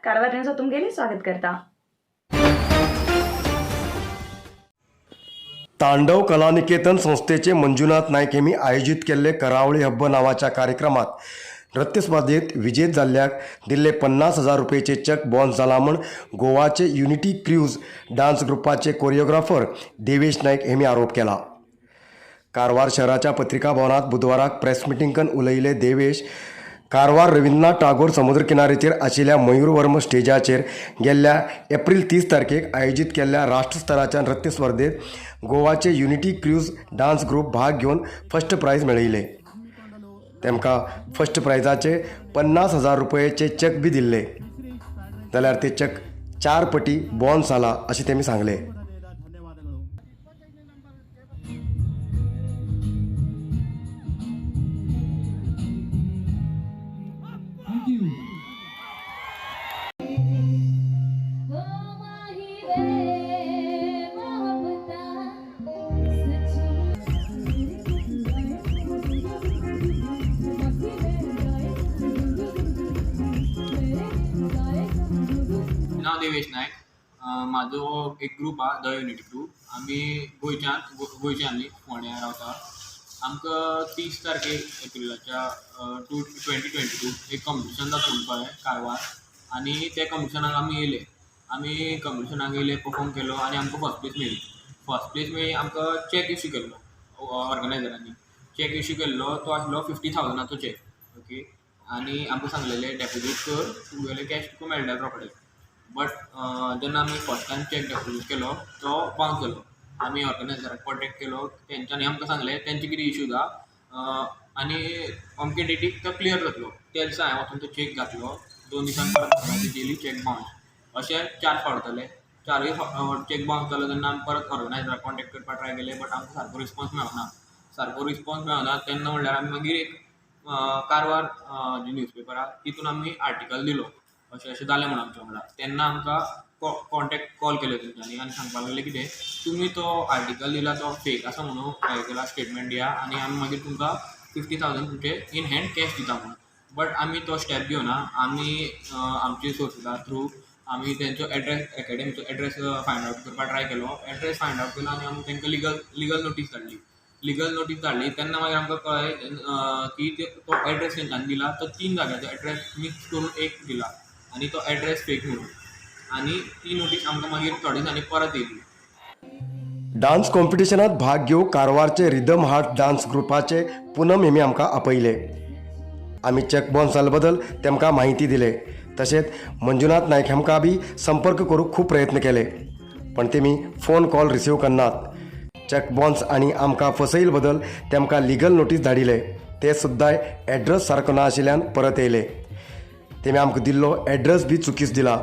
Karwar news तुमगेले स्वागत करता. तांडव कलानिकेतन संस्थेचे मंजुनाथ नायक हेमी आयोजीत केल्ले करावळी हब्ब नावाच्या कार्यक्रमात नृत्य स्पर्धेत विजेत जाल्ल्याक दिल्ले 50,000 रुपयेचे चेक बाउन्स जाला म्हूण गोवाचे युनिटी क्रूज डान्स ग्रुपाचे कोरिओग्राफर देवेश नायक हेमी आरोप केला. कारवार शहराच्या पत्रिका भवनात बुधवाराक प्रेस मिटिंगन उलयले देवेश. कारवार रवींद्रनाथ टागोर समुद्र किनारेचेर आशिल्ल्या मयूरवर्म स्टेजाचेर गेल्ल्या एप्रील 30 तारखेक आयोजीत केल्ल्या राष्ट्रस्तराच्या नृत्य स्पर्धेत गोवाचे युनिटी क्रूज डान्स ग्रुप भाग घेवन फर्स्ट प्रायज मेळयले. तेमकां फर्स्ट प्रायजाचे 50,000 रुपयेचे चेक बी दिल्ले, जाल्यार ते चेक 4 पटी बाउन्स जाला अशें तेमी सांगलें. नांव देवेश नायक. म्हाजो एक ग्रूप आहा, the unity group. आमी गोंयच्यान, गोंयचे आमी फोंड्या रावता. आमकां 30 तारखेक एप्रिलाच्या 2022 एक कॉम्पिटिशन जाता म्हणून कळ्ळें कारवार आनी त्या कॉम्पिटिशनाक आमी येयले. आमी कॉम्पिटिशनाक येयले, परफॉर्म केलो आनी आमकां फर्स्ट प्लेस मेळ्ळी. फर्स्ट प्लेस मेळ्ळी, आमकां चॅक इश्यू केल्लो ऑर्गनायजरांनी. चॅक इश्यू केल्लो तो आसलो 50,000चो चॅक, ओके. आनी आमकां सांगलेलें डेपोजीट कर, तुगेले कॅश तुका मेळटले रोखडे. बट जेन्ना आमी फर्स्ट टायम चॅक डेपोजीट केलो तो बाउन्स जालो. आमी ऑर्गनायजराक कॉन्टेक्ट केलो, तेंच्यांनी आमकां सांगलें तेंचे कितें इश्यूज आहा आनी अमके डेटीक तो क्लियर जातलो. त्या दिसा हांवें वचून तो चॅक घातलो. 2 दिसान परत म्हाका येयली चॅक बाउन्स. अशें 4 फावट जालें. 4ूय फावट चॅक बाउन्स जालो तेन्ना आमी परत ऑर्गनायजराक कॉन्टेक्ट करपाक ट्राय केलें, बट आमकां सारको रिस्पोन्स मेळना. सारको रिस्पोन्स मेळना तेन्ना म्हणल्यार आमी मागीर एक कारवार जी न्यूजपेपर आहा तितून आमी आर्टिकल दिलो, अशें अशें जालें म्हूण आमच्या वांगडा. तेन्ना आमकां कॉन्टेक्ट कॉल केले तेंच्यांनी आनी सांगपाक लागले कितें तुमी तो आर्टिकल दिला तो फेक आसा म्हणून हें केला, स्टेटमेंट दिया आनी आमी मागीर तुमकां 50,000 तुमचे इन हँड कॅश दिता म्हणून. बट आमी तो स्टेप घेवना. आमी आमचे सोर्सीसा थ्रू आमी तेंचो एड्रेस, एकेडमीचो एड्रेस फायंड आवट करपाक ट्राय केलो. एड्रेस फायंड आवट केलो आनी आमी तेंकां लिगल नोटीस धाडली. लिगल नोटीस धाडली तेन्ना मागीर आमकां कळ्ळें की तो एड्रेस तेंच्यांनी दिला तो 3 जाग्याचो एड्रेस मिक्स करून एक दिला आनी तो एड्रेस फेक म्हणून. आनी ती नोटीस आमकां मागीर थोडे दिसांनी परत येयली. डान्स कॉम्पिटिशनात भाग घेवंक कारवारचे रिदम हार्ट डान्स ग्रुपाचे पुनम हेमी आमकां आपयले. आमी चेक बाउन्स जाल्ले बद्दल तेमकां म्हायती दिले. तशेंच मंजुनाथ नायक हेमकां बी संपर्क करूंक खूब प्रयत्न केले, पण तेमी फोन कॉल रिसीव करनात. चेक बाउन्स आनी आमकां फसयल बद्दल तेमकां लिगल नोटीस धाडिले, ते सुद्दां एड्रेस सारको ना आशिल्ल्यान परत येयले. तेमी आमकां दिल्लो एड्रेस बी चुकीच दिला.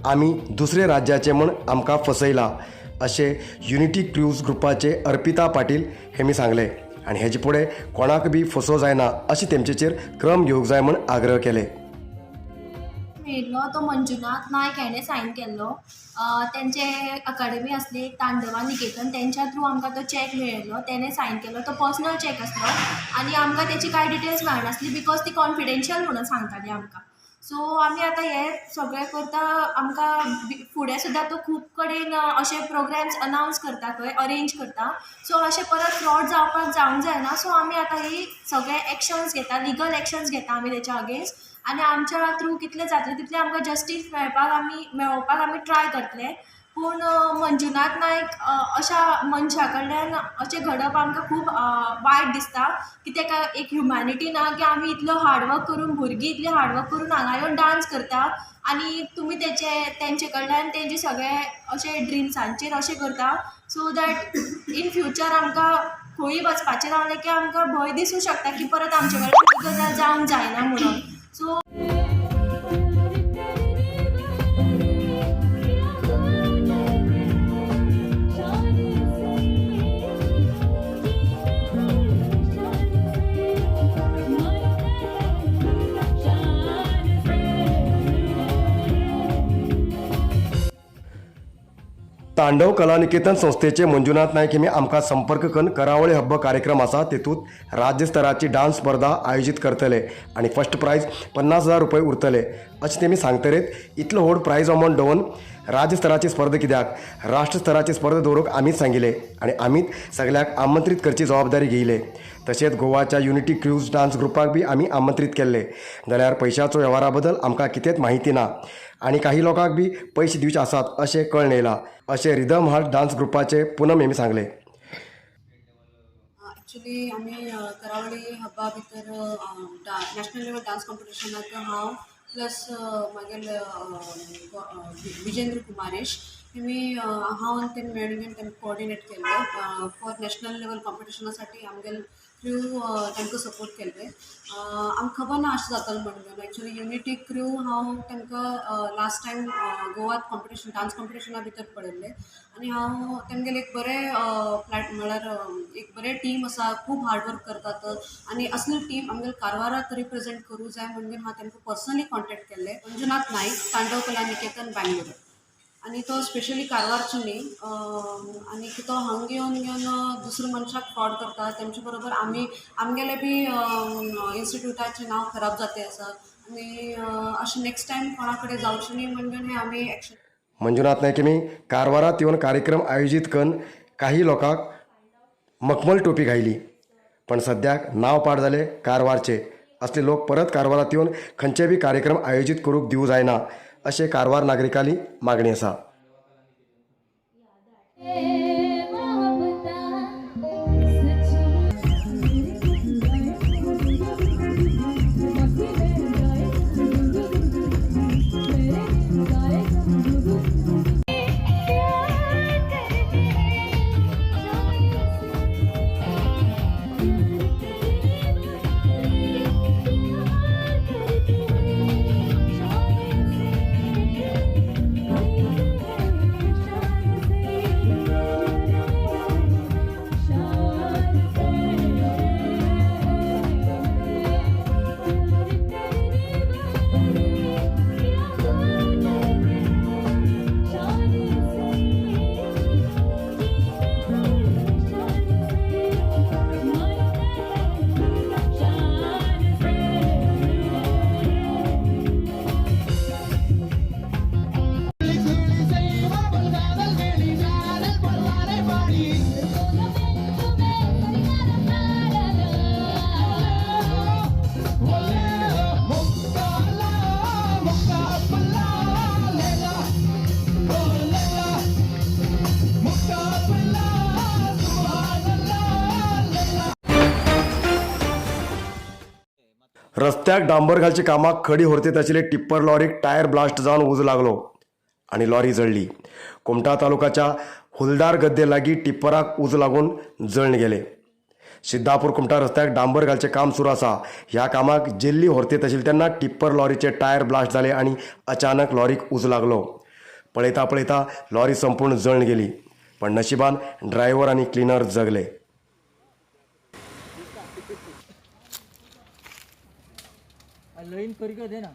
आमी दुसरे राज्याचे म्हूण आमकां फसयला अशें युनिटी क्रूज ग्रुपाचे अर्पिता पाटील हेमी सांगलें आनी हेजे फुडें कोणाक बी फसो जायना अशें तेमचेचेर क्रम घेवंक जाय म्हूण आग्रह केले. मेळिल्लो तो मंजुनाथ नायक हेणें सायन केल्लो. तेंचे अकाडमी आसली तांडवा निकेतन, तेंच्या थ्रू आमकां तो चॅक मेळिल्लो. तेणें सायन केल्लो, तो पर्सनल चॅक आसलो आनी आमकां तेची कांय डिटेल्स मेळनासली because ती कॉन्फिडेन्शियल म्हणून सांगताली आमकां. सो आमी आतां हें सगळें करता, आमकां फुडें सुद्दां तो खूब कडेन अशे प्रोग्राम्स अनावन्स करता, थंय अरेंज करता. सो अशें परत फ्रॉड जावपाक जावंक जायना. सो आमी आतां ही सगळे एक्शन्स घेता, लिगल एक्शन्स घेता आमी तेच्या अगेन्स्ट आनी आमच्या थ्रू कितलें जातलें तितलें आमकां जस्टीस मेळपाक आमी मेळोवपाक आमी ट्राय करतले. पूण मंजुनाथ नायक अशा मनशा कडल्यान अशें घडप आमकां खूब वायट दिसता की तेका एक ह्युमॅनिटी ना की आमी इतलो हार्डवर्क करून, भुरगीं इतली हार्डवर्क करून हांगा येवन डांस करता आनी तुमी तेंचे कडल्यान तेंचे सगळे अशे ड्रिम्सांचेर अशें करता. सो that in future आमकां खंयूय वचपाचें रावलें की आमकां भंय दिसूं शकता की परत आमचे कडेन ही गजाल जावंक जायना म्हणून. सो तांडव कलानिकेतन संस्थेचे मंजुनाथ नायक हेमी आमकां संपर्क करून करावळे हब्ब कार्यक्रम आसा तेतूंत राज्य स्तराची डान्स स्पर्धा आयोजीत करतले आनी फर्स्ट प्रायज 50,000 रुपये उरतले अशें तेमी सांगतरेत इतलो व्हड प्रायज अमावंट दवरून राज्य स्तराची स्पर्धा कित्याक राष्ट्र स्तराची स्पर्धा दवरूंक आमीच सांगिल्लें आनी आमीच सगळ्याक आमंत्रीत करची जबाबदारी घेयले. तशेंच गोवाच्या युनिटी क्रूज डान्स ग्रुपाक बी आमी आमंत्रीत केल्ले जाल्यार पयशाचो वेव्हारा बद्दल आमकां कितेंच म्हायती ना आनी काही लोकांक बी पयशे दिवचे आसात अशें कळ्ळें येयलां अशें रिदम हार्ट डान्स ग्रुपाचे पुनम हेमी सांगलें. एक्चुली आमी करावळी हब्बा भितर नॅशनल लेवल डान्स कॉम्पिटिशनाक हांव प्लस मागीर विजेंद्र कुमारेश हेमी हांव आनी तेमी मेळून तेमी कोऑर्डिनेट केल्ले फॉर नॅशनल लेवल कॉम्पिटिशनासाठी आमगेले क्रू तांकां सपोर्ट केल्ले. आमकां खबर ना अशें जातलें म्हणून. एक्चुली युनिटी क्रू हांव तांकां लास्ट टायम गोवात कॉम्पिटिशन डान्स कॉम्पिटिशना भितर पळयल्लें आनी हांव तेमगेलें एक बरें प्लॅट म्हळ्यार एक बरें टीम आसा, खूब हार्डवर्क करतात आनी असली टीम आमगेले कारवाराक रिप्रेजेंट करूं जाय म्हणून हांव तांकां पर्सनली कॉन्टेक्ट केल्लें. मंजुनाथ नायक, तांडव कला निकेतन, बँगलोर. आनी तो स्पेशली कारवारचो न्ही आनी तो हांगा येवन येवन दुसऱ्या मनशाक फ्रॉड करता. तेमचे बरोबर आमी आमगेले बी इन्स्टिट्यूटाचें नांव खराब जाता आसा आनी अशें नेक्स्ट टायम कोणा कडेन जावचें न्ही म्हणून हें आमी एक्शन. मंजुनाथ नायक हेमी कारवारात येवन कार्यक्रम आयोजीत करून काही लोकांक मखमल टोपी घायली पण सद्याक नांव पाड जालें कारवारचे. असले लोक परत कारवारात येवन खंयचे बी कार्यक्रम आयोजीत करूंक दिवं जायना अशें कारवार नागरिकांली मागणी आसा. रस्त्याक डांबर घालचे कामाक खडी होरतेत आशिल्ले टिप्पर लॉरीक टायर ब्लास्ट जावन उजो लागलो आनी लॉरी जळ्ळी. कुमठा तालुकाच्या हुलदार गद्दे लागीं टिप्पराक उजो लागून जळण गेले. सिद्धापूर कुमठा रस्त्याक डांबर घालचें काम सुरू आसा. ह्या कामाक जेल्ली होरतेत आशिल्ले तेन्ना टिप्पर लॉरीचे टायर ब्लास्ट जाले आनी अचानक लॉरीक उजो लागलो. पळयता पळयता लॉरी संपूर्ण जळण गेली पण नशिबान ड्रायव्हर आनी क्लिनर जगले. लाइन करके देना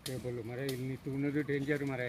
क्या बोलो मारा इल्ली तूने तो डेंजर मारा.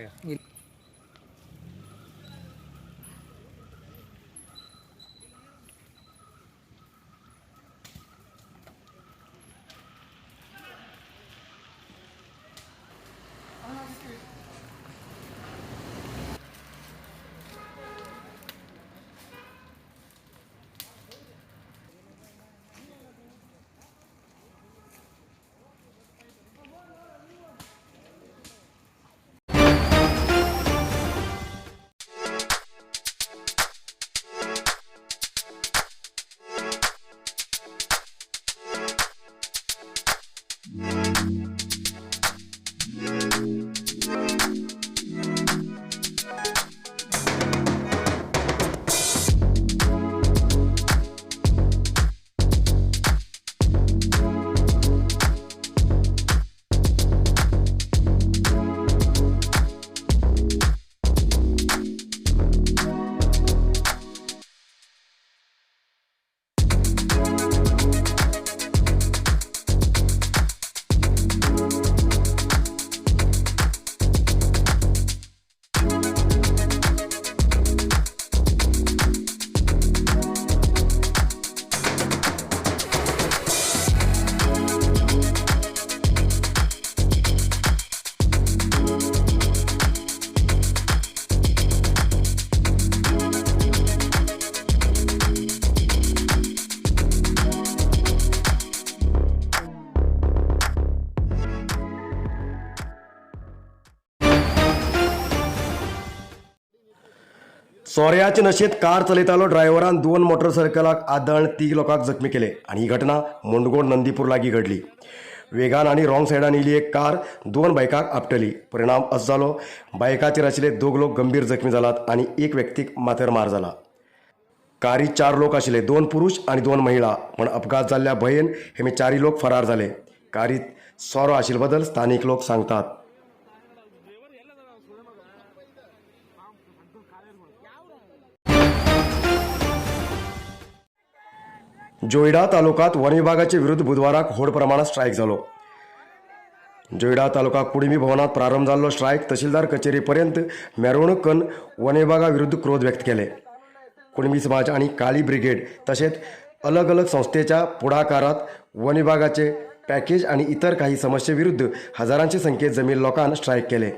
सोऱ्याचे नशेंत कार चलयतालो ड्रायव्हरान 2 मोटरसायकलाक आदळ 3 लोकांक जखमी केले आनी ही घटना मुंडगोड नंदीपूर लागीं घडली. वेगान आनी रॉंग सायडान येयली एक कार 2 बायकांक आपटली. परिणाम असो जालो, बायकाचेर आशिल्ले 2 लोक गंभीर जखमी जालात आनी एक व्यक्तीक माथ्यार मार जाला. कारीत 4 लोक आशिल्ले, 2 पुरुष आनी 2 महिला, पण अपघात जाल्ल्या भंयेन हेमी 4 लोक फरार जाले. कारीत सोरो आशिल्ले बदल स्थानीक लोक सांगतात. जोयडा तालुक्यात वन विभागाचे विरुद्ध बुधवाराक व्हड प्रमाणात स्ट्रायक जालो. जोयडा तालुका कुडमी भवनात प्रारंभ जाल्लो स्ट्रायक तहसीलदार कचेरी पर्यंत मिरवणूक करून वन विभागा विरुद्ध क्रोध व्यक्त केले. कुणबी समाज आणि काळी ब्रिगेड तसेच अलग अलग संस्थेच्या पुढाकारात वन विभागाचे पॅकेज आणि इतर काही समस्येविरुद्ध हजारांची संख्येत जमीन लोकांना स्ट्रायक केले.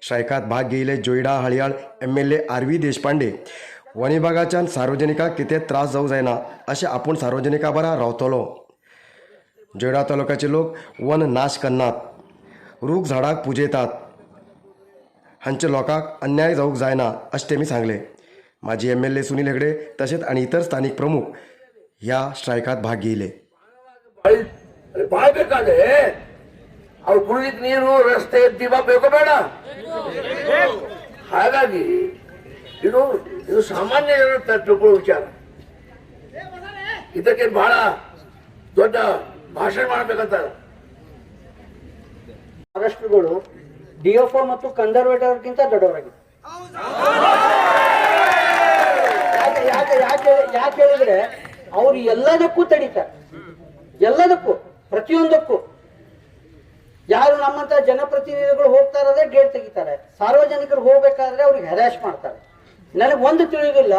स्ट्रायकात भाग घेयले Joida Haliyal MLA RV Deshpande one विभागाच्यान सार्वजनिकांक कितें त्रास जावं जायना अशें आपूण सार्वजनिका बरा रावतलो. जोयडा तालुक्याचे लोक वन नाश करनात, रूख झाडाक पुजेतात, हांचे लोकांक अन्याय जावंक जायना अशें तेमी सांगलें. माजी MLA Sunil Hegde तशेंच आनी इतर स्थानीक प्रमुख ह्या स्ट्रायकात भाग घेयले. ಬಾಳ್ಬೇಕಾದ್ರೆ ಅವ್ರು ಕುಡಿಲಿಕ್ಕೆ ನೀರು, ರಸ್ತೆ, ದೀಪ ಬೇಕೋ ಬೇಡ? ಹಾಗಾಗಿ ಇದು ಇದು ಸಾಮಾನ್ಯ ಜನರು ತಿಳ್ಕೊಳ್ಳೋ ವಿಚಾರ. ಇದಕ್ಕೆ ಬಹಳ ದೊಡ್ಡ ಭಾಷಣ ಮಾಡ್ಬೇಕಂತ. ಫಾರೆಸ್ಟ್ಗಳು ಡಿಎಫ್ಒ ಮತ್ತು ಕನ್ಸರ್ವೇಟರ್ಗಿಂತ ದೊಡ್ಡವರಾಗಿದೆ. ಯಾಕೆ ಯಾಕೆ ಯಾಕೆ ಯಾಕೆ ಹೇಳಿದ್ರೆ ಅವರು ಎಲ್ಲದಕ್ಕೂ ತಡೀತಾರೆ, ಎಲ್ಲದಕ್ಕೂ, ಪ್ರತಿಯೊಂದಕ್ಕೂ. ಯಾರು ನಮ್ಮಂತ ಜನಪ್ರತಿನಿಧಿಗಳು ಹೋಗ್ತಾರಂದ್ರೆ ಗೇಟ್ ತೆಗಿತಾರೆ, ಸಾರ್ವಜನಿಕರು ಹೋಗ್ಬೇಕಾದ್ರೆ ಅವ್ರಿಗೆ ಹ್ಯಾರಾಸ್ ಮಾಡ್ತಾರೆ. ನನಗೆ ಒಂದು ತಿಳಿದಿಲ್ಲ,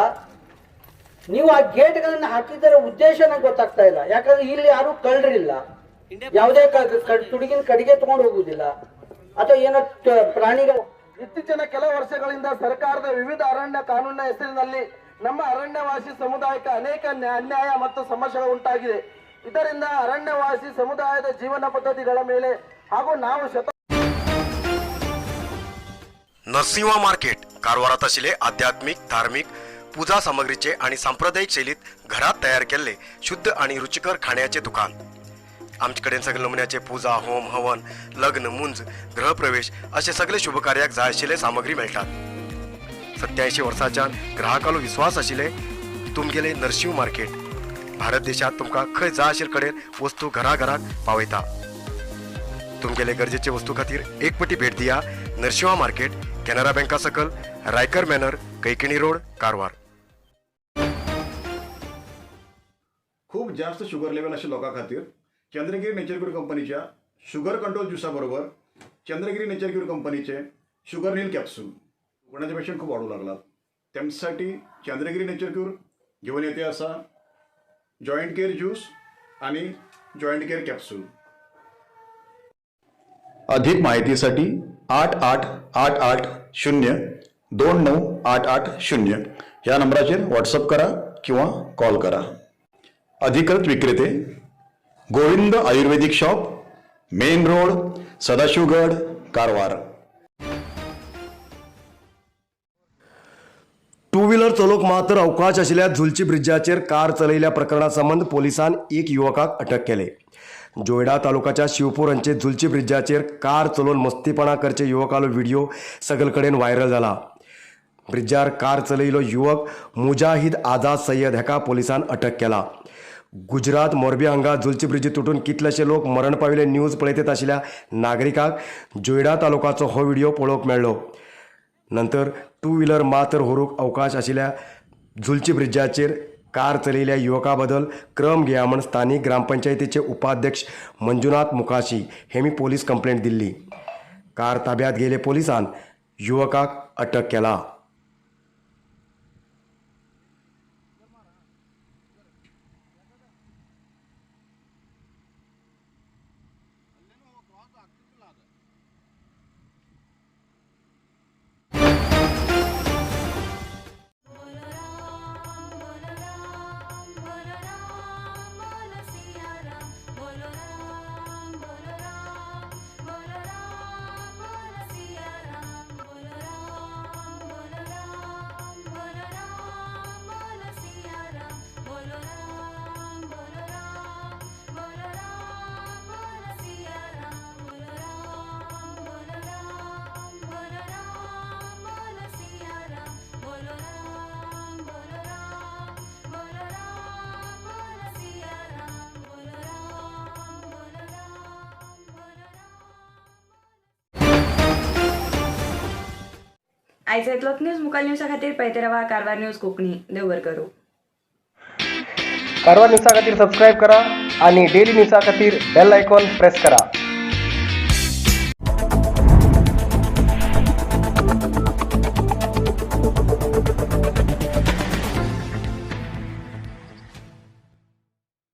ನೀವು ಆ ಗೇಟ್ಗಳನ್ನು ಹಾಕಿದ್ದರ ಉದ್ದೇಶ ನಂಗೆ ಗೊತ್ತಾಗ್ತಾ ಇಲ್ಲ. ಯಾಕಂದ್ರೆ ಇಲ್ಲಿ ಯಾರು ಕಳ್ಳರಿಲ್ಲ, ಯಾವುದೇ ತುಡುಗಿನ ಕಡೆಗೆ ತಗೊಂಡು ಹೋಗುದಿಲ್ಲ ಅಥವಾ ಏನೋ ಪ್ರಾಣಿಗಳು. ಇತ್ತೀಚಿನ ಕೆಲ ವರ್ಷಗಳಿಂದ ಸರ್ಕಾರದ ವಿವಿಧ ಅರಣ್ಯ ಕಾನೂನಿನ ಹೆಸರಿನಲ್ಲಿ ನಮ್ಮ ಅರಣ್ಯವಾಸಿ ಸಮುದಾಯಕ್ಕೆ ಅನೇಕ ಅನ್ಯಾಯ ಮತ್ತು ಸಮಸ್ಯೆಗಳು ಉಂಟಾಗಿದೆ. ಇದರಿಂದ ಅರಣ್ಯವಾಸಿ ಸಮುದಾಯದ ಜೀವನ ಪದ್ಧತಿಗಳ ಮೇಲೆ ಹಾಗೂ ನಾವು नरसिंहा मार्केट कारवारात आशिल्ले आध्यात्मिक, धार्मिक पूजा सामग्रीचे आणि सांप्रदायिक शैलीत घरात तयार केल्ले शुद्ध आणि रुचिकर खाण्याचे दुकान. आमचे कडेन सगळे नमुन्याचे पूजा, होम, हवन, लग्न, मुंज, गृहप्रवेश असे सगळे शुभकार्याक जाय आशिल्ले सामग्री मेळटात. 87 वर्सांच्यान ग्राहकालो विश्वास आशिल्ले तुमगेले नरसिंह मार्केट भारत देशात तुमकां खंय जाय आशिल्ले कडेन वस्तू घराघरात पावयता. तुमगेले गरजेचे वस्तू खातीर एक पटी भेट दिया नरसिंहा मार्केट, केनरा बँका सकल, रायकर मॅनर, कैकिणी रोड, कारवार. खूप जास्त शुगर लेवल आशिल्ल्या लोकां खातीर चंद्रगिरी नेचर क्यूर कंपनीच्या शुगर कंट्रोल ज्युसा बरोबर चंद्रगिरी नेचर क्यूर कंपनीचे शुगर नील कॅप्सूल कोणाचे पेशंट खूप वाढू लागलात त्यांच्यासाठी चंद्रगिरी नेचर क्यूर घेऊन येते असा जॉईंट केअर ज्यूस आणि जॉईंट केअर कॅप्सूल. अधिक माहितीसाठी 8 8 8 8 0 2 9 8 8 0 ह्या नंबराचेर व्हॉट्सअप करा किंवा कॉल करा. अधिकृत विक्रेते Govind Ayurvedic shop, main road, Sadashivgad, Karwar. Two wheeler चलोवंक मात्र अवकाश आशिल्ल्या झुलची ब्रिजाचेर कार चलयल्या प्रकरणा संबंद पोलिसान एक युवकाक अटक केले. जोयडा तालुक्याच्या शिवपूर हांचे झुलची ब्रिजाचेर कार चलोवन मस्तीपणा करचे युवकालो व्हिडिओ सगळे कडेन व्हायरल जाला. ब्रिजार कार चलयलो युवक मुजाहिद आझाद सय्यद हाका पोलिसान अटक केला. गुजरात मोरबी हांगा झुलची ब्रिज तुटून कितलेशे लोक मरण पाविल्ले न्यूज पळयत आशिल्ल्या नागरिकांक जोयडा तालुकाचो हो व्हिडिओ पळोवंक मेळ्ळो. नंतर टू व्हिलर मात्र व्हरूंक अवकाश आशिल्ल्या झुलची ब्रिजाचेर कार चलयिल्ल्या युवका बदल क्रम घेया म्हण स्थानीक ग्रामपंचायतीचे उपाध्यक्ष मंजुनाथ मुखाशी हेमी पोलीस कंप्लेंट दिल्ली. कार ताब्यात गेले पोलिसान युवकाक अटक केला. आयज इतलोच न्यूज. मुखार न्यूजा खातीर पळयत रावा कारवार न्यूज कोंकणी. देव बरें करूं. कारवार न्यूजा खातीर सबस्क्रायब करा आणि डेली न्यूजा खातीर बेल आयकॉन प्रेस करा.